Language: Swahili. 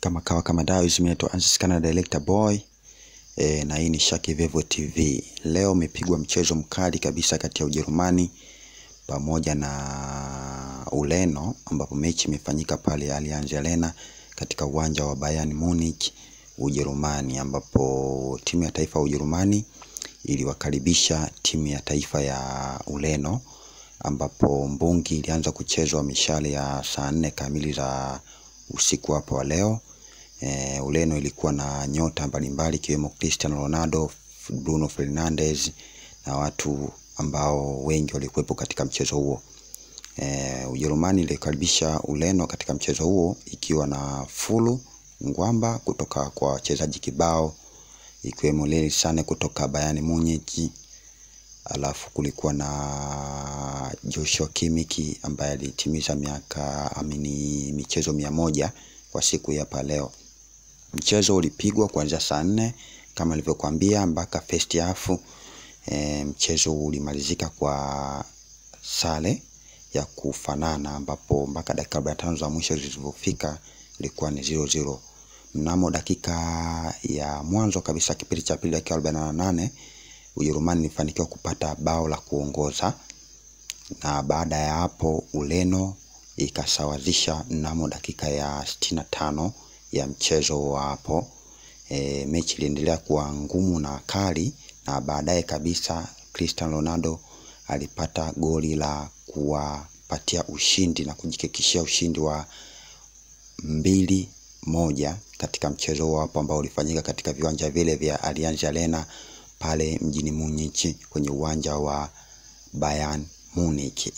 Kama kawa kama dawa hizi, mimi naitwa Ansis Canada Director Boy na hii ni Shaki Vevo TV. Leo umepigwa mchezo mkali kabisa kati ya Ujerumani pamoja na Ureno, ambapo mechi imefanyika pale Allianz Arena katika uwanja wa Bayern Munich Ujerumani, ambapo timu ya taifa ya Ujerumani iliwakaribisha timu ya taifa ya Ureno, ambapo mbungi ilianza kuchezwa mishale ya saa 4 kamili za usiku hapo wa leo. Ureno ilikuwa na nyota mbalimbali ikiwemo Cristiano Ronaldo, Bruno Fernandes na watu ambao wengi walikuwepo katika mchezo huo. Ujerumani ilikaribisha Ureno katika mchezo huo ikiwa na fulu ngwamba kutoka kwa wachezaji kibao ikiwemo Leroy Sane kutoka Bayern Munich, alafu kulikuwa na Joshua Kimmich ambaye alitimiza michezo 100 kwa siku ya hapa leo. Mchezo ulipigwa kuanzia saa 4 kama nilivyokuambia mpaka first half. Mchezo ulimalizika kwa sare ya kufanana, ambapo mpaka dakika 45 za mwisho zilizofika ilikuwa ni 0-0. Mnamo dakika ya mwanzo kabisa kipindi cha pili dakika 48 Ujerumani ilifanikiwa kupata bao la kuongoza, na baada ya hapo Ureno ikasawazisha mnamo dakika ya 65 ya mchezo wa hapo. Mechi iliendelea kuwa ngumu na kali, na baadaye kabisa Cristiano Ronaldo alipata goli la kuwapatia ushindi na kujihakikishia ushindi wa 2-1 katika mchezo huo hapo ambao ulifanyika katika viwanja vile vya Allianz Arena pale mjini Munich kwenye uwanja wa Bayern Munich.